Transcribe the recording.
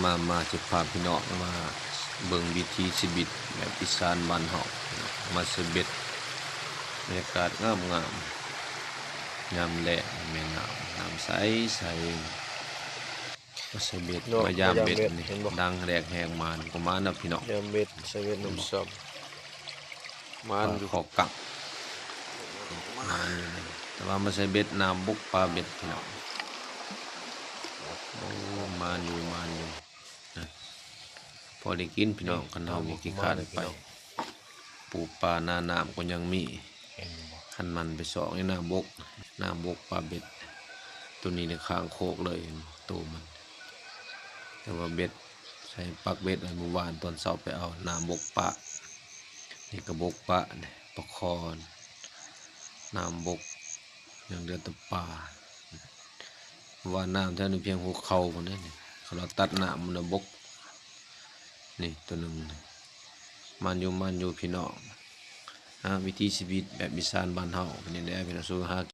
ມາ ມາ ຈະພາພີ່ນ້ອງມາເບິ່ງວິຖີຊີວິດແບບອີສານບ້ານເຮົາ ມາໃສ່ເບັດ ບັນຍາກາດງາມໆ ຍາມແລ້ງ ແມ່ນ້ຳ ນ້ຳໃສໆ ມາໃສ່ເບັດ ເນາະ ມາຢາມເບັດ ມາຢາມເບັດ ນີ້ ເຫັນບໍ່ ດັງແດກແຮງ ມານກໍມານນະພີ່ນ້ອງ ຢາມເບັດ ໃສ່ເບັດນ້ຳຊ້ຳ ມານຢູ່ ປາຄໍກັງ ມານຢູ່ນີ້ ແຕ່ວ່າມາໃສ່ເບັດ ນ້ຳບົກປາເບັດພີ່ນ້ອງ ໂອ້ ມານຢູ່ ມານຢູ່ ນະ ພໍໄດ້ກິນພີ່ນ້ອງ ຄັນເຮົາບໍ່ຂີ້ຄ້ານໄປ ປູປານານ້ຳກໍຍັງມີ ເຫັນບໍ່ ຄັນມັນໄປຊອກໃນນ້ຳບົກ ນ້ຳບົກປາເບັດ ໂຕນີ້ໄດ້ຄ້າງໂຄກເລີຍ ໂຕມັນ ແຕ່ວ່າເບັດ ໃສ່ປັກເບັດໄວ້ມື້ວານຕອນເຊົ້າໄປເອົານ້ຳບົກປາ ນີ້ກະບົກປາ ປາຄໍ ນ້ຳບົກ ຍັງເຫຼືອແຕ່ປາ ວ່ານ້ຳແຖວນີ້ພຽງຫົວເຂົ່າພຸ້ນເດ້ນີ້ ຄັນວ່າຕັດນ້ຳມັນນະບົກ ນີ້ໂຕໜຶ່ງ ມານຢູ່ ມານຢູ່ພີ່ນ້ອງ ອາ ວິຖີຊີວິດແບບອີສານບ້ານເຮົາ ເປັນຈັ່ງໃດພີ່ນ້ອງ ສູ່ຫາ